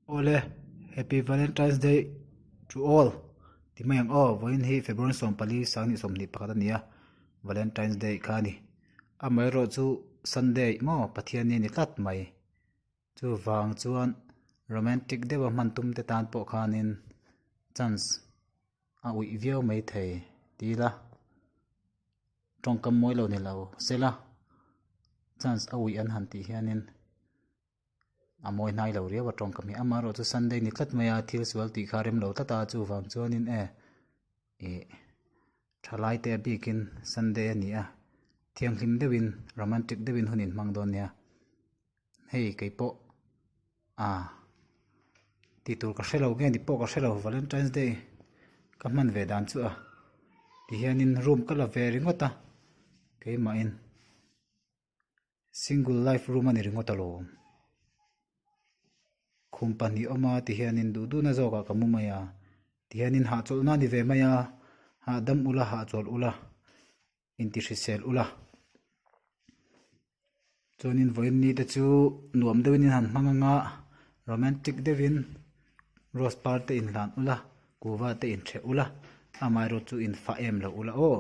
Awle, Happy Valentine's Day to all ti mai ang aw, vawiin hi February 14 2021 a ni a, Valentine's Day kha a ni. Amaherawh chu Sunday maw Pathian ni a ni tlat mai. Chuvang chuan romantic deuha hman tum te tan pawh khanin chance a uih viau mai thei ti ila tawngkam mawi lo ni lo sela chance a uih an han tih hianin a mawi hnai lo riau a tawngkam hi. Amaherawhchu Sunday ni tlat mai a thil sual tih kha a rem lo tlat a chuvang chuanin e ih thalai te a bikin Sunday a ni a thianghlim deuhin romantic deuhin hun inhmang dawn nia. Hei kei pawh ah tih tur ka hre lo nge ni pawh ka hre lo valentine's day ka hman ve dan chu a ti hianin room ka la ve ringawt a keimahin single life room a ni ringawt alawm khum pahnih awm a ti hianin duh duhna zawkah ka mu mai a ti hianin hahchawlhna a ni ve mai a hahdam ula hahchawlh ula. Intihrisel ula. Chuanin vawiin ni te chu nuam deuhin in han hmang anga romantic deuhin rose par te inhlan ula kuva te intheh ula amaherawh chu infah em lo ula aw.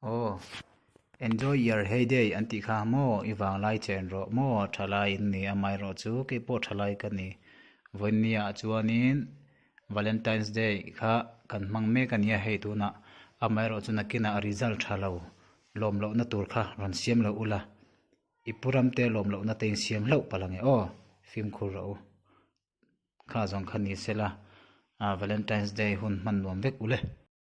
Aw enjoy your heyday an tih kha maw i vanglai chen rawh maw thalai in ni amaherawh chu keipawh thalai ka ni vawinia ah chuanin valentine's day kha kan hmang mek a nia hei tunah amaherawh chu nakinah result tha lo lawm lohna tur kha rawn siam lo ula i pu ram te lawm lohna te insiam hlauh palh ang e aw fimkhur rawh u. Kha zawng kha ni sela Valentine's Day hun hman nuam vek ule.